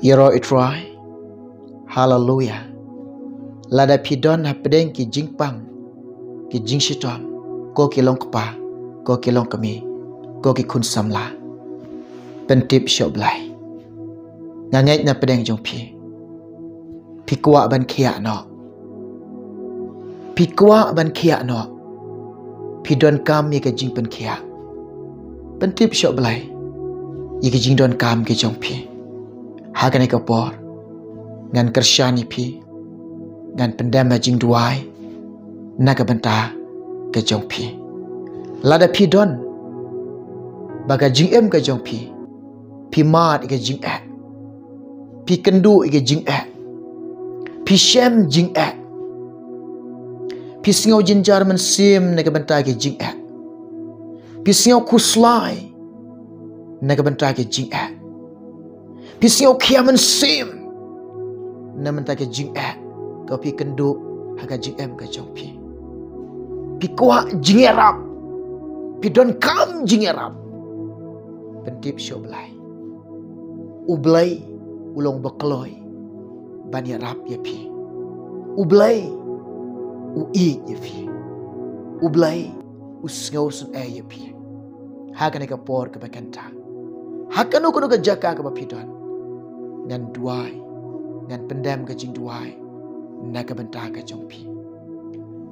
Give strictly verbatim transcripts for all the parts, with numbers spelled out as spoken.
Ïaroh i Trai. Haleluya. Lada phi don hapdeng ki jingpang, ki jingshitom, ko ki long kpa, ko ki long kmie, ko ki khun samla, pyntip sha U Blei. Nga ngeit na pdeng jong phi, phi kwah ban khiah noh. Phi kwah ban khiah noh. Phi donkam ïa ka jingpynkhiah. Pyntip sha U Blei ïa ka jingdonkam ka jong phi. Ha kane ka por ngan kyrshan ïa phi, ngan pyndem ha jingduwai na ka bynta ka jong phi. Lada phi don ba ka jingim ka jong phi, phi mad ïa ka jingeh, phi kynduh ïa ka jingeh, phi shem jingeh, phi sngew jynjar mynsiem na ka bynta ka jingeh, phi sngew khuslai na ka bynta ka jingeh, phi sngew khia mynsiem na ka bynta ka jingeh ka phi kynduh ha ka jingim ka jong phi. Phi kwah jingïarap, phi donkam jingïarap, pyntip sha U Blei. U Blei u long ba kloi ban ïarap ïa phi. U Blei u ïeit ïa phi. U Blei u sngew sngewsih ïa phi. Ha kane ka por kaba kynta, ha kano kano ka jaka kaba phi don, ngan duwai, ngan pyndem ka jingduwai na ka bynta ka jong phi.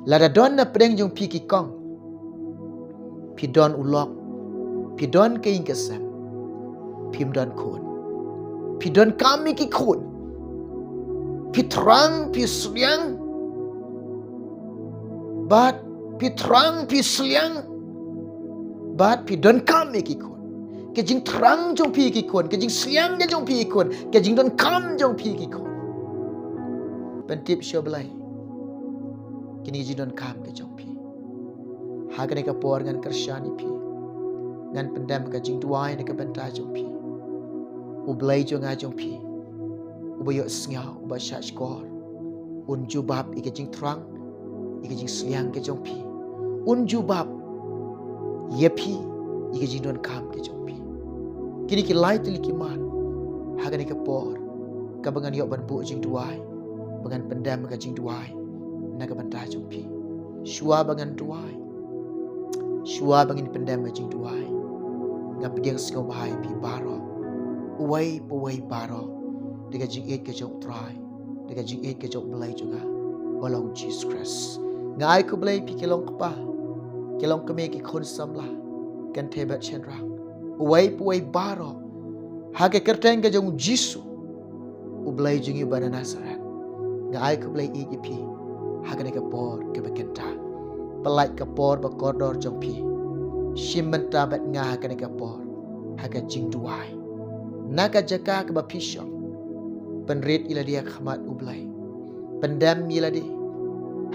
Lada don na pdeng jong phi ki kong, phi don u lok, phi don ka ïing ka sem, phim don khun, phi donkam ïa ki khun, phi thrang phi sliang, bad phi thrang phi sliang, bad phi donkam ïa ki khun. Ka jingthrang jong phi ïa ki khun, ka jingsliang ka jong phi ïa ki khun, ka jingdonkam jong phi ïa ki khun, pyntip sha U Blei kine ki jingdonkam ka jong phi. Ha kane ka por ngan kyrshan ïa phi, ngan pyndem ka jingduwai na ka bynta jong phi. U Blei jong nga jong phi, uba ïohsngew, uba shahshkor, un jubab ïa ka jingthrang, ïa ka jingsliang ka jong phi. Un jubab ïa phi ïa ka jingdonkam ka jong phi. Kine ki lai tylli ki mat ha kane ka por kaba ngan ïoh ban buh jingduwai, ba ngan pyndem ka jingduwai na ka bynta jong phi. Shuwa ba ngan duwai, shuwa ba ngin pyndem ka jingduwai, nga pdiang sngewbha ïa phi baroh, uwei pa uwei baroh, da ka jingïeit ka jong U Trai, da ka jingïeit ka jong U Blei jong nga, uba long U Jisu Khrist. Nga ai khublei ïa phi ki long kpa, ki long kmie, ki khun samla, kynthei bad shynrang, uwei pa uwei baroh, ha ka kyrteng ka jong U Jisu, U Blei jong ngi uba na Nasareth. Nga ai khublei ïa phi ha kane ka por kaba kynta. Pyllait ka por ba kordor jong phi. Shim bynta bad nga ha kane ka por ha ka jingduwai. Na ka jaka kaba phi shong, pynrit ïa lade ha khmat U Blei. Pyndem ïa lade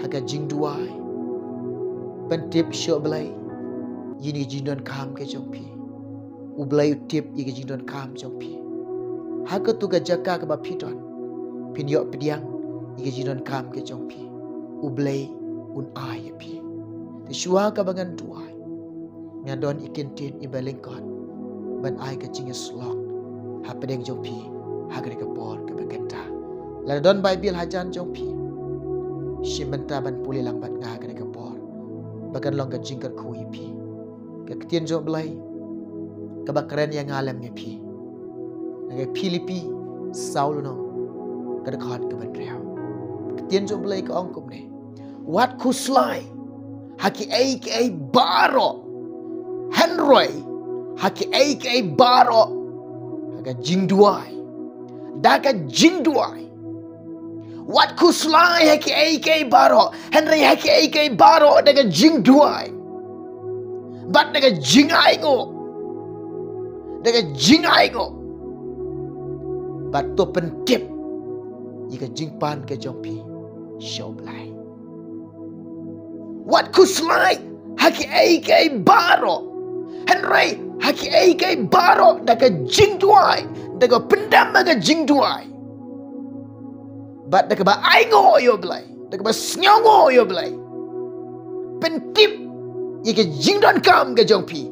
ha ka jingduwai. Pyntip sha U Blei ïa kine ki jingdonkam ka jong phi. U Blei u tip ïa ka jingdonkam jong phi. Ha kato ka jaka kaba phi don, phin ïoh pdiang ïa ka jingdonkam ka jong phi. U Blei un ai ïa phi. Te shuwa kaba ngan duwai, nga don ïa ka ktien iba lyngkot ban ai ka jingïasyllok hapdeng jong phi ha kane ka por kaba kynta. Lada don Baibl hajan jong phi, shim bynta ban pule lang bad nga ha kane ka por, ba kan long ka jingkyrkhu ïa phi. Ka ktien jong U Blei kaba kren ïa nga lem ïa phi, na ka Philippi saw lynnong, ka dkhot kaba hynriew. Ka ktien jong U Blei ka ong kumne: Wat khuslai ha kiei kiei baroh, hynrei ha kiei kiei baroh, ha ka jingduwai, da ka jingduwai. Wat khuslai ha kiei kiei baroh, hynrei ha kiei kiei baroh da ka jingduwai bad da ka jingainguh, da ka jingainguh, bad to pyntip ïa ka jingpan ka jong phi sha U Blei. Wat khuslai ha kiei kiei baroh, hynrei ha kiei kiei baroh da ka jingduwai, da ka pyndem ha ka jingduwai, bad da kaba ainguh ïa U Blei, da kaba sngewnguh ïa U Blei, pyntip ïa ka jingdonkam ka jong phi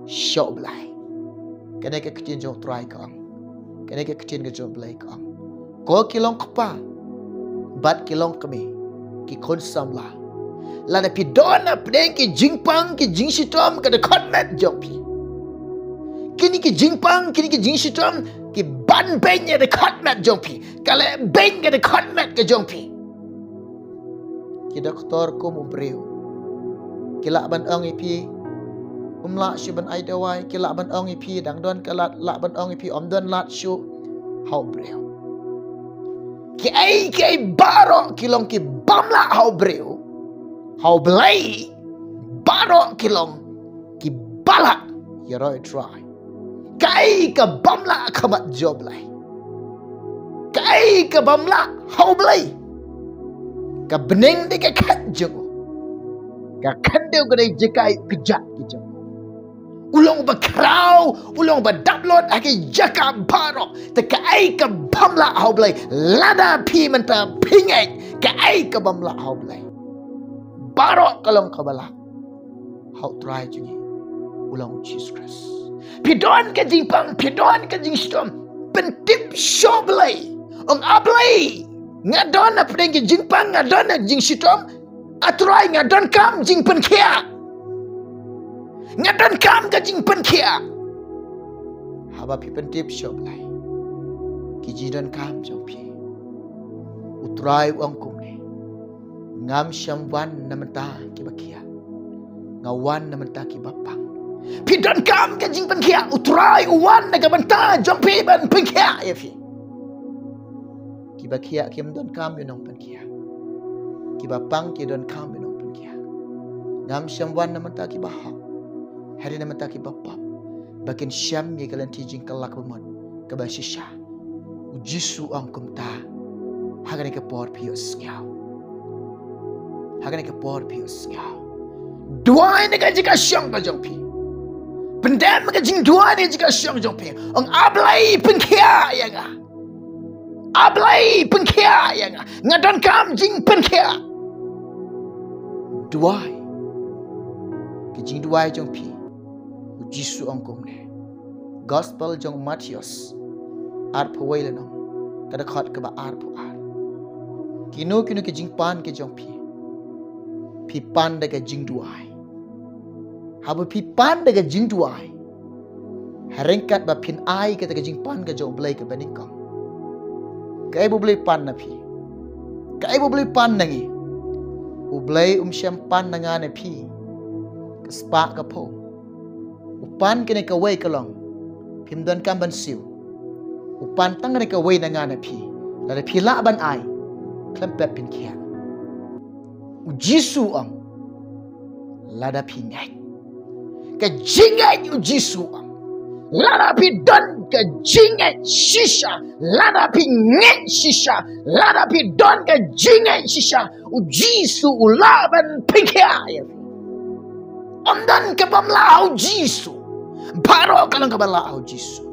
sha U Blei. Kane ka ktien jong U Trai ka ong. Kane ka ktien ka jong U Blei ka ong, ko ki long kpa bad ki long kmie, ki khun samla, lada phi don na pdeng ki jingpang ki jingshitom ka dkhot met jong phi. Kine ki jingpang, kine ki jingshitom ki ban beiñ ïa ka dkhot met jong phi, ka leh beiñ ka dkhot met ka jong phi. Ki doktor kum u briew, ki lah ban ong ïa phi, um lah shuh ban ai dawai, ki lah ban ong ïa phi, dang don ka lad, lah ban ong ïa phi, ym don lad shuh. Ha u briew, kiei kiei baroh ki long ki bym lah ha u briew. Ha U Blei baroh ki long ki ba lah ïaroh ïatrai. Kaei ka bym lah ha khmat jong U Blei? Kaei ka bym lah ha U Blei? Ka bneng dei ka khet jong u, ka khyndew ka dei jaka ïuh kjat ki jong u. U long uba khraw, u long uba dap lut ha ki jaka baroh. Te kaei ka bym lah ha U Blei? Lada phi mynta phi ngeit, kaei ka bym lah ha U Blei? Baroh ka long kaba lah ha U Trai jong ngi, u long u Jisu Khrist. Phi don ka jingpang, phi don ka jingshitom, pyntip sha U Blei. Ong, A Blei, nga don na pdeng ki jingpang, nga don na jingshitom. A Trai, nga donkam jingpynkhiah. Nga donkam ka jingpynkhiah. Haba phi pyntip sha U Blei, ki jingdonkam jong phi, U Trai u ong kumne, ngam shym wan na bynta kiba khiah, nga wan na bynta kiba pang. Phi donkam ka jingpynkhiah, U Trai u wan na ka bynta jong phi ban pynkhiah ïa phi. Kiba khiah kim donkam ïa u nongpynkhiah. Kiba pang ki donkam ïa u nongpynkhiah. Ngam shym wan na bynta kiba hok, hynrei na bynta kiba pop, ba kin shem ïa ka lynti jingkylla kaba mut kaba shisha. U Jisu u ong kumta. Ha kane ka por phi ïohsngew. Ha kane ka por phi ïohsngew. Duwai na ka jaka shong ka jong phi. Pyndem ka jingduwai na ka jaka shong jong phi. Ong, A Blei, pynkhiah ïa nga. A Blei, pynkhiah ïa nga. Nga donkam jingpynkhiah. Duwai. Ka jingduwai jong phi, u Jisu u ong kumne. Gospel jong u Mathaios arphew wei lynnong, ka dkhot kaba arphew ar. Kino kino ki jingpan ki jong phi, phi pan da ka jingduwai. Haba phi pan da ka jingduwai, ha ryngkat ba phin ai kata ka jingpan ka jong U Blei kaba nyngkong, kaei ba U Blei u pan na phi? Kaei ba U Blei u pan na ngi? U Blei um shym pan na nga na phi ka spah ka phew. U pan kane kawei ka long, phim donkam ban siew. U pan tang kane kawei na nga na phi. Lada phi lah ban ai, khlem pep phin khiah. U Jisu u ong, lada phi ngeit. Ka jingngeit, u Jisu u ong, lada phi don ka jingngeit shisha, lada phi ngeit shisha, lada phi don ka jingngeit shisha, u Jisu u lah ban pynkhiah ïa phi. Ym don kaba ym lah ha u Jisu. Baroh ka long kaba lah ha u Jisu.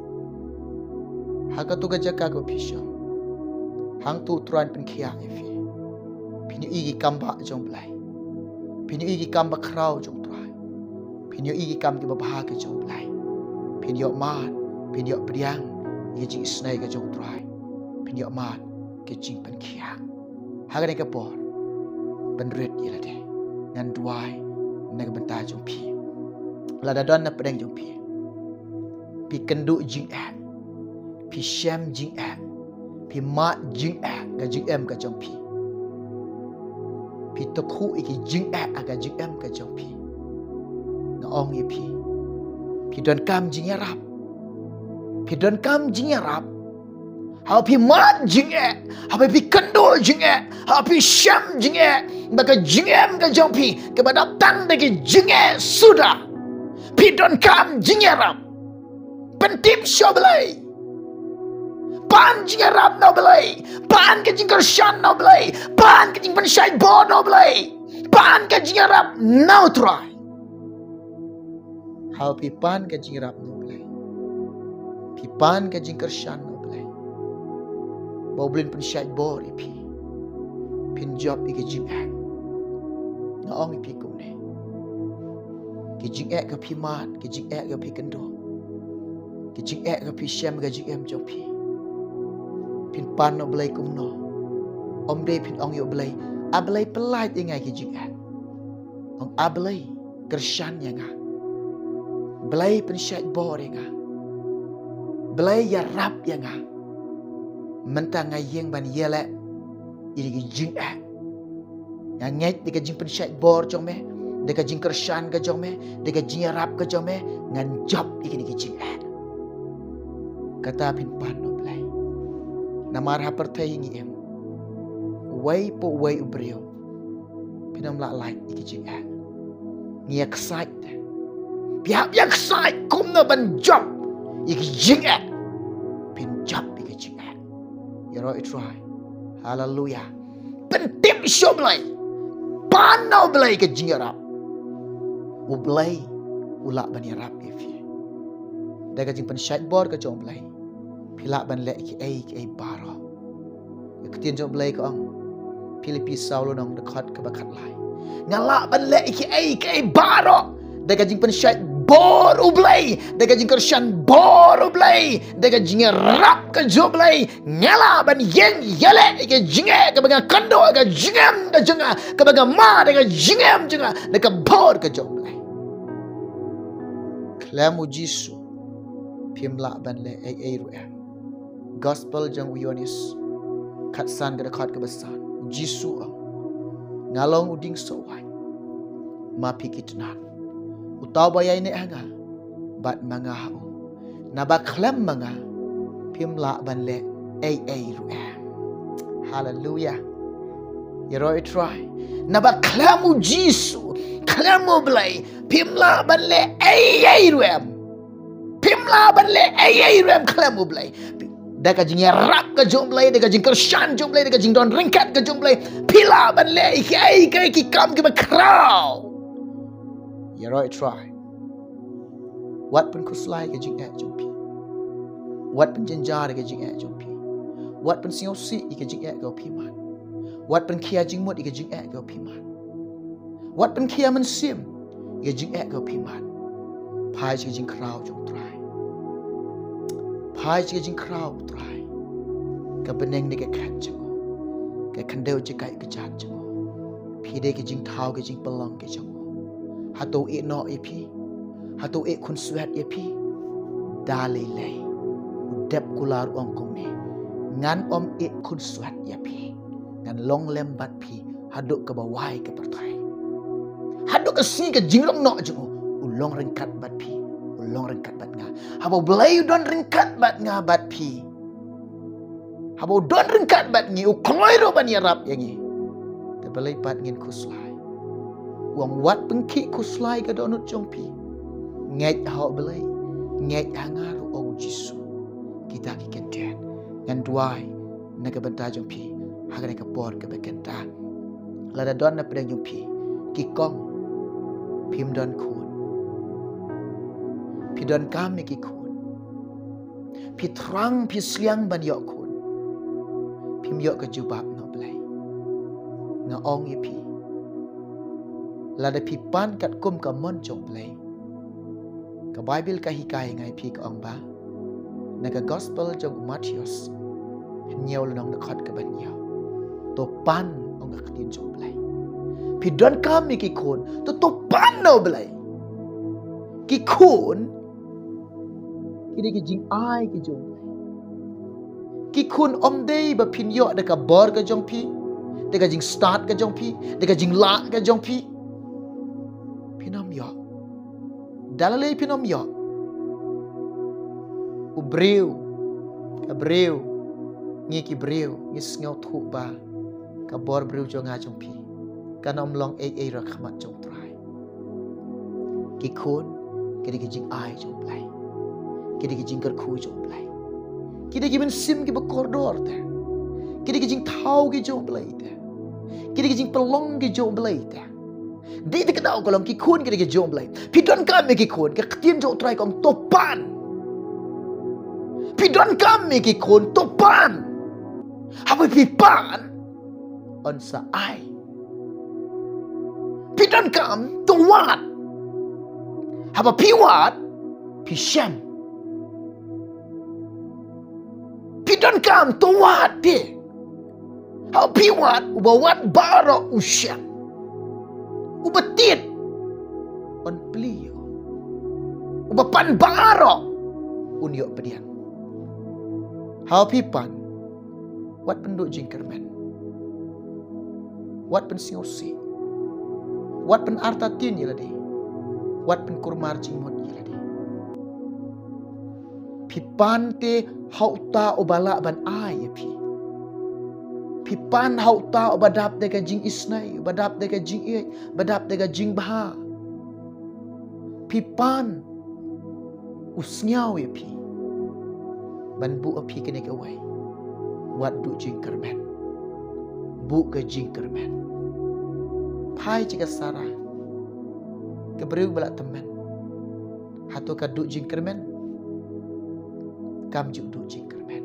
Ha kato ka jaka kaba phi shong, hangto u Trai un pynkhiah ïa phi. Phin ïohi ki kam ba jong U Blei. Phin ïohi ki kam ba khraw jong U Trai. Phin ïohi ki kam kiba bha ki jong U Blei. Phin ïoh mad, phin ïoh pdiang ïa ka jingisynei ka jong U Trai. Phin ïoh mad ka jingpynkhiah. Ha kane ka por, pynrit ïa lade. Ngan duwai na ka bynta jong phi. Lada don na pdeng jong phi, phi kynduh jingeh, phi shem jingeh, phi mad jingeh ha ka jingim ka jong phi, phi tykhuh ïa ki jingeh ha ka jingim ka jong phi, nga ong ïa phi, phi donkam jingïarap. Phi donkam jingïarap. Haba phi mad jingeh, haba phi kynduh jingeh, haba phi shem jingeh ba ka jingim ka jong phi kaba dap tang da ki jingeh suda, phi donkam jingïarap. Pyntip sha U Blei. Pan jingïarap na U Blei. Pan ka jingkyrshan na U Blei. Pan ka jingpynshait bor na U Blei. Pan ka jingïarap na U Trai. Haba phi pan ka jingïarap na U Blei, phi pan ka jingkyrshan na U Blei, ba U Blei un pynshait bor ïa phi, phin jop ïa ki jingeh. Nga ong ïa phi kumne, ki jingeh ka phi mad, ki jingeh ka phi kynduh, ki jingeh ka phi shem ha ka jingim jong phi, Phin pan noh Blei kumno? Ym dei phin ong ïa u Blei, A Blei, pyllait ïa nga ïa ki jingeh. Ong, A Blei, kyrshan ïa nga. Blei, pynshait bor ïa nga. Blei, ïarap ïa nga. Mynta nga ïeng ban ïaleh ïa ki jingeh. Nga ngeit da ka jingpynshait bor jong me, da ka jingkyrshan ka jong me, da ka jingïarap ka jong me, ngan jop ïa kine ki jingeh. Kata phin pan noh Blei. Namar ha pyrthei ngi im, uwei pa uwei u briew, phin ym lah lait ïa ki jingeh. Ngi ïaksaid te. Phi hap ïaksaid kumno ban jop ïa ki jingeh. Phin jop ïa ki jingeh. Ïaroh ïa u Trai. Haleluia. Pyntip sha u Blei. Pan noh Blei ka jingïarap. U Blei u lah ban ïarap ïa phi. Da ka jingpynshait bor ka jong u Blei, phi lah ban leh kiei kiei baroh. Ka ktien jong u Blei ka ong, Philippi saw lynnong, dkhot kaba khatlai, nga lah ban leh kiei kiei baroh da ka jingpynshait bor u Blei, da ka jingkyrshan bor u Blei, da ka jingïarap ka jong u Blei. Nga lah ban ïeng ïaleh ïa ka jingeh kaba nga kynduh, ka jingim ka jong nga kaba nga mad, da ka jingim jong nga da ka bor ka jong u Blei. Khlem u Jisu phim lah ban leh ei ei ruh em. Gospel jong u Ïoannis khatsan, ka dkhot kaba san, u Jisu u ong, nga long u dieng soh waiñ, ma phi ki tnat. Uta uba ïaineh ha nga, bad ma nga ha u, naba khlem ma nga phim lah ban leh ei ei ruh em. Haleluia. Ïaroh ïa u Trai. Naba khlem u Jisu, khlem u Blei, phim lah ban leh ei ei ruh em. Phim lah ban leh ei ei ruh em khlem u Blei. Da ka jingïarap ka jong u Blei, da ka jingkyrshan jong u Blei, da ka jingdon ryngkat ka jong u Blei, phi lah ban leh kiei kiei ki kam kiba khraw. Ïaroh ïa u Trai. Wat pynkhuslai ïa ka jingeh jong phi. Wat pynjynjar ïa ka jingeh jong phi. Wat pynsngewsih ïa ka jingeh kaba phi mad. Wat pynkhia jingmut ïa ka jingeh kaba phi mad. Wat pynkhia mynsiem ïa ka jingeh kaba phi mad. Phai sha ka jingkhraw jong u Trai. Phai sha ka jingkhraw u Trai. Ka bneng ne ka khet jong u, ka khyndew jaka ïa ka jait jong u. Phi dei ka jingthaw ka jingpynlong ka jong u. Hato u ïehnoh ïa phi? Hato u ïeh khunswet ïa phi? Da lei lei u dep kular u ong kumne, ngan ym ïeh khunswet ïa phi. Ngan long lem bad phi haduh kaba wai ka pyrthei. Haduh ka sngi ka jinglong noh jong u, u long ryngkat bad phi, u long ryngkat bad nga. Haba u Blei u don ryngkat bad nga bad phi, haba u don ryngkat bad ngi, u kloi ruh ban ïarap ïa ngi, te balei pat ngin khuslai? U ong, wat pynkhih khuslai ka dohnud jong phi. Ngeit ha u Blei, ngeit ha nga ruh, ong u Jisu. Kita ki kyntien ngan duwai na ka bynta jong phi ha kane ka por kaba kynta. Lada don na pdeng jong phi ki kong, phim don khun, phi donkam ïa ki khun, phi thrang phi sliang ban ïoh khun, phim ïoh ka jubab na u Blei. Nga ong ïa phi, lada phi pan katkum ka mon jong u Blei, ka Baibl ka hikai nga ïa phi, ka ong ba na ka Gospel jong u Mathaios hynñiew lynnong, dkhot kaba hynñiew, to pan, ong ka ktien jong u Blei. Phi donkam ïa ki khun, to, to pan na u Blei. Ki khun ki dei ki jingai ki jong u Blei. Ki khun ym dei ba phin ïoh da ka bor ka jong phi, da ka jingstad ka jong phi, da ka jinglah ka jong phi. Phin ym ïoh. Da lei lei phin ym ïoh. U briew, ka briew, ngi ki briew ngi sngewthuh ba ka bor briew jong nga jong phi kan ym long ei ei ruh ha khmat jong u Trai. Ki khun ki dei ki jingai jong u Blei. Ki dei ki jingkyrkhu jong u Blei. Ki dei ki mynsiem kiba kordor te. Ki dei ki jingthaw ki jong u Blei te. Ki dei ki jingpynlong ki jong u Blei te. Dei te ka daw ka long ki khun ki dei ki jong u Blei. Phi donkam ïa ki khun, ka ktien jong u Trai ka ong, to pan. Phi donkam ïa ki khun, to pan. Haba phi pan, yn sa ai. Phi donkam, to wad. Haba phi wad, phi shem. Phi Kam to wad te. Haba phi wad, uba wad baroh u shah. Uba tied, un plie. Uba pan baroh, un ïoh pdiang. Haba phi pan, wat pynduh jingkyrmen. Wat pynsngewsih. Wat pynartatien ïa lade. Wat pynkulmar jingmut ïa lade. Phi pan te ha uta uba lah ban ai ïa phi. Phi pan ha uta uba dap da ka jingisnei, uba dap da ka jingïeit, uba dap da ka jingbha. Phi pan u sngew ïa phi ban buh ïa phi kane kawei. Wat duh jingkyrmen. Buh ka jingkyrmen. Phai sha ka Sara, ka briew ba la tymmen. Hato ka duh jingkyrmen? Kam ju duh jingkyrmen.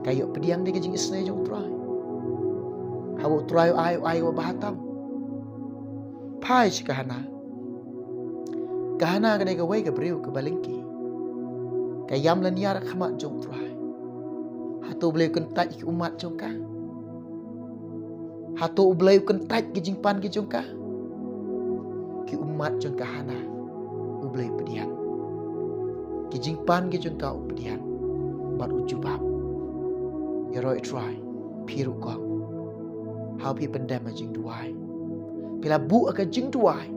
Ka ïoh pdiang da ka jingisnei jong u Trai. Haba u Trai u ai, u ai uba bha tam. Phai sha ka Hana. Ka Hana ka dei kawei ka briew kaba lyngkhi. Ka ïam lynñiar ha khmat jong u Trai. Hato U Blei u kyntait ïa ki ummat jong ka? Hato U Blei u kyntait ki jingpan ki jong ka? Ki ummat jong ka Hana, U Blei u pdiang. Ki jingpan ki jong ka u pdiang bad u jubab. Ïaroh ïa u Trai, phi rukom. Haba phi pyndem ha jingduwai, phi la buh ha ka jingduwai,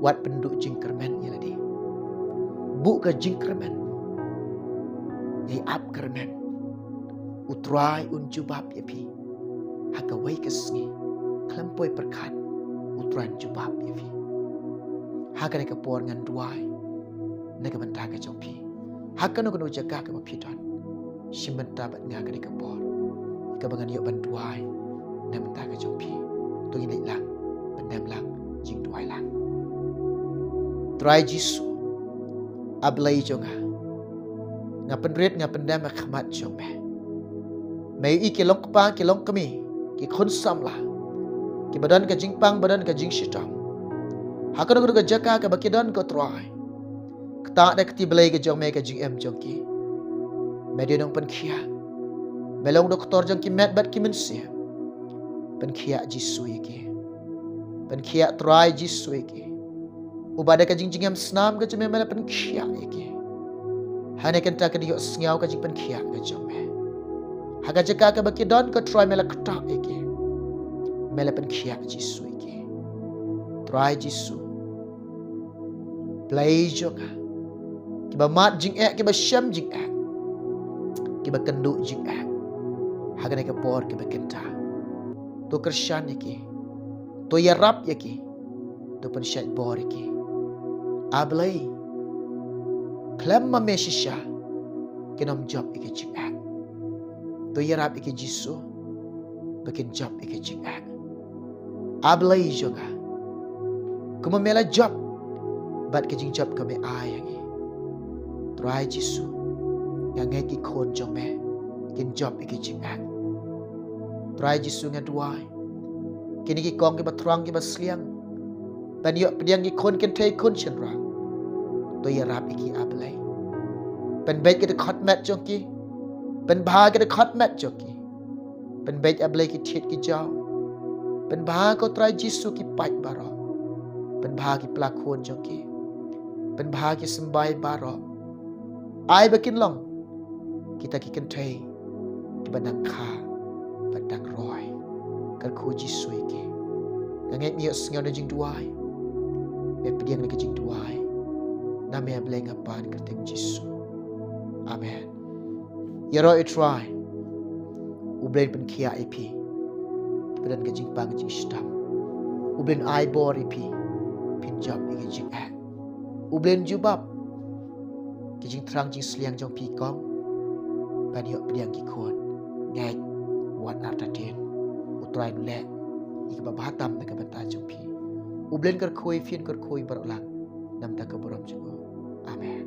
wat pynduh jingkyrmen ïa lade. Buh ka jingkyrmen. Ïai ap kyrmen. U Trai un jubab ïa phi. Ha kawei ka sngi, khlem poi pyrkhat, U Trai un jubab ïa phi. Ha kane ka por ngan duwai na ka bynta ka jong phi. Ha kano kano jaka kaba phi don, shim bynta bad nga kane ka por, kaba ngan ïoh ban duwai na ka bynta ka jong phi. To ngin leit lang, pyndem lang, jingduwai lang. Trai Jisu, A Blei jong nga, nga pynrit, nga pyndem ha khmat jong me. Me ïohi ki longkpa, ki longkmie, ki khun samla, kiba don ka jingpang, ba don ka jingshitom. Ha kano kano ka jaka kaba ki don, ko Trai, ktah da ka kti Blei ka jong me ka jingim jong ki. Me dei u nongpynkhiah. Me long u doktor jong ki met bad ki mynsiem. Pynkhiah Jisu ïa ki. Pynkhiah Trai Jisu ïa ki. Uba da ka jingjngem snam ka jong me, me la pynkhiah ïa ki. Hane kynta kin ïohsngew ka jingpynkhiah ka jong me. Ha ka jaka kaba ki don, ko Trai, me la ktah ïa ki. Me la pynkhiah Jisu ïa ki. Trai Jisu, Blei jong nga, kiba mad jingeh, kiba shem jingeh, kiba kynduh jingeh ha kane ka por kaba kynta, to kyrshan ïa ki. To ïarap ïa ki. To pynshait bor ïa ki. A Blei, khlem ma me shisha kin ym jop ïa ki jingeh. To ïarap ïa ki Jisu, ba kin jop ïa ki jingeh. A Blei jong nga, kumba me la jop bad ki jingjop kaba me ai ha ngi, Trai Jisu, nga ngeit ki khun jong me kin jop ïa ki jingeh. Trai Jisu, nga duwai, kine ki kong kiba thrang, kiba sliang ban ïoh pdiang ki khun kynthei, khun shynrang, to ïarap ïa ki, A Blei. Pynbeit ki dkhot met jong ki. Pynbha ki dkhot met jong ki. Pynbeit, A Blei, ki thied ki jaw. Pynbha, ko Trai Jisu, ki paid baroh. Pynbha ki pla khun jong ki. Pynbha ki symbai baroh. Ai ba kin long kita ki kynthei kiba dang kha bad dang roi. Kyrkhu Jisu ïa ki. Nga ngeit me ïohsngew na jingduwai. Me pdiang na ka jingduwai. Na me, A Blei, nga pan ha ka kyrteng Jisu. Amen. Ïaroh ïa u Trai. U Blei un pynkhiah ïa phi kiba don ka jingpang, ka jingshitom. U Blei un ai bor ïa phi, phin jop ïa ka jingeh. U Blei un jubab ki jingthrang jingsliang jong phi, kong, ban ïoh pdiang ki khun. Ngeit, wat artatien. U Trai un leh ïa kaba bha tam na ka bynta jong phi. U Blei un kyrkhu ïa phi, un kyrkhu ïa baroh lang na ka bynta ka burom jong u. Amen.